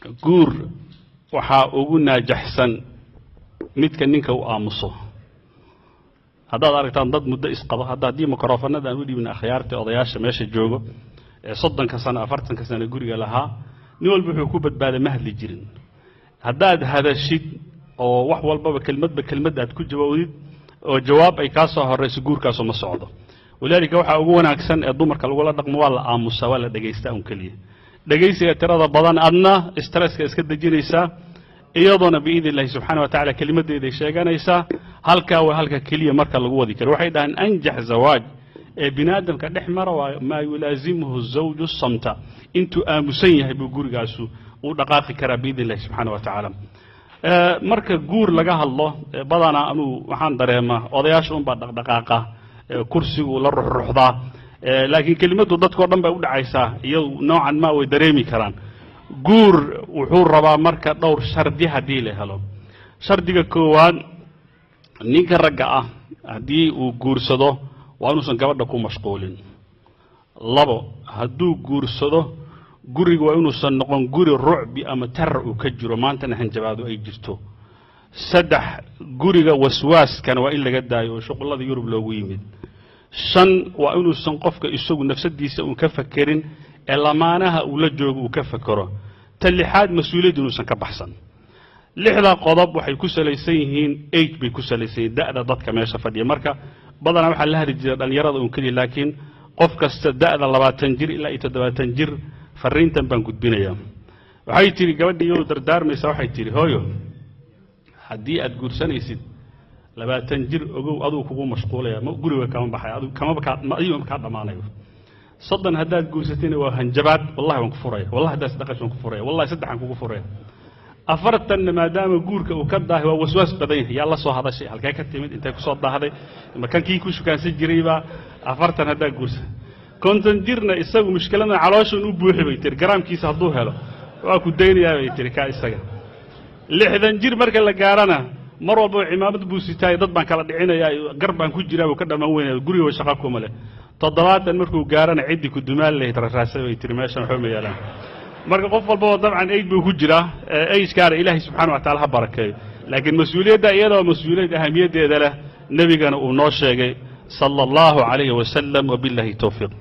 Guur waxaa ugu naajaxsan midka ninka u aamuso. Haddaad aragtaan dad muddo isqaba, hadda haddii mikrofanada aan u dhiibna akhyaarta odayaasha meesha joogo ee 30-ka sano, 40-ka sano guriga lahaa, nin walba wuxuu ku badbaaday ma hadli jirin. Haddaad hadashid oo wax walbaba kelmadba kelmad aad ku jawaabdid oo jawaab ay kaa soo horrayso, guurkaasu ma socdo. Walidaalika, waxaa ugu wanaagsan ee dumarka lagula dhaqmo waa la aamusaa, waa la dhegaystaa un keliya. Dhegaysiga tirada badan adna stresska iska dejinaysaa, iyadoona biidni illahi subxaana wa tacala kelimaddeeday sheeganaysaa. Halkaa waa halka keliya marka lagu wadi karo. Waxay dhahaan أنجح زواج ee bini aadamka dhex mara waa ما يلازمه الزوج الصمت. Intuu aamusan yahay buu gurigaasu uu dhaqaaqi karaa biidni illahi subxaana wa tacaala. Marka guur laga hadlo, badanaa anuu waxaan dareemaa odayaasha unbaa dhaqdhaqaaqa, kursigu la ruxruxdaa, laakiin kelimaddu dadkao dhan bay u dhacaysaa, iyadu noocan ma way dareemi karaan. Guur wuxuu rabaa marka dhowr shardi haddii la helo. Shardiga koowaad, ninka ragga ah haddii uu guursado waa inuusan gabadha ku mashquulin. Labo, hadduu guursado guriga waa inuusan noqon guri rucbi ama terror uu ka jiro, maantana hanjabaado ay jirto. Saddex, guriga waswaaskana waa in laga daayo oo shuqullada Yurub loogu yimid. Shan, waa inuusan qofka isagu nafsadiisa uun ka fakerin ee lamaanaha uu la joogo uu ka fakero. Ta lixaad, mas-uuliyadda inuusan ka baxsan. Lixda qodob waxay ku salaysan yihiin age bay ku salaysan yihiin, da'da dadka meesha fadhiya. Marka badanaa waxaa la hadli jira dhallinyarada un keliya, laakiin qof kasta da'da 20 jir ilaa iyo 70 jir fariintan baan gudbinayaa. Waxay tidhi gabadhii iyadoo dardaarmaysa, waxay tidhi: "Hooyo, haddii aad guursanaysid 20 jir, ogow aduu kugu mashquulaya, ma guriga kama baxay, adigu kamaba kaa adigu kaa dhammaanayo. 30 haddaad guursatayna waa hanjabaad: wallahi waan ku furaya, wallahi haddaad isdhaqash waan ku furaya, wallahi saddexaan kugu furaya. 40-na maadaama guurka uu ka daahay, waa waswaas badan yahay: yaa la soo hadashay? Halkee ka timid? Intay ku soo daahday? Ma kan kii ku shukaansan jiraybaa? 40 haddaad guursa, 50 jirna isagu mushkiladan calooshan u buuxi," bay tiri. "Garaamkiisa hadduu helo waa ku daynayaa," bay tiri kaa isaga. 60 jir marka la gaarana, mar walba cimaamad buu sitaay, dad baan kala dhicinayaa, gar baan ku jiraa, buu ka dhammaan weynaya, guriga shaqa kuma leh. 70 markuu gaarana ciddii ku dumaal lahayd raraasay, bay tiri, meeshan waxba ma yaalaan. Marka qof walbaba dabcan age buu ku jiraa, agekaana Ilaahay subxana wa tacala ha barakeeyo, laakiin mas-uuliyadda iyadoo mas-uuliyad ahamiyaddeeda leh, nebigana uu noo sheegay sala Allahu calayhi wasalam. Wabillahi towfiiq.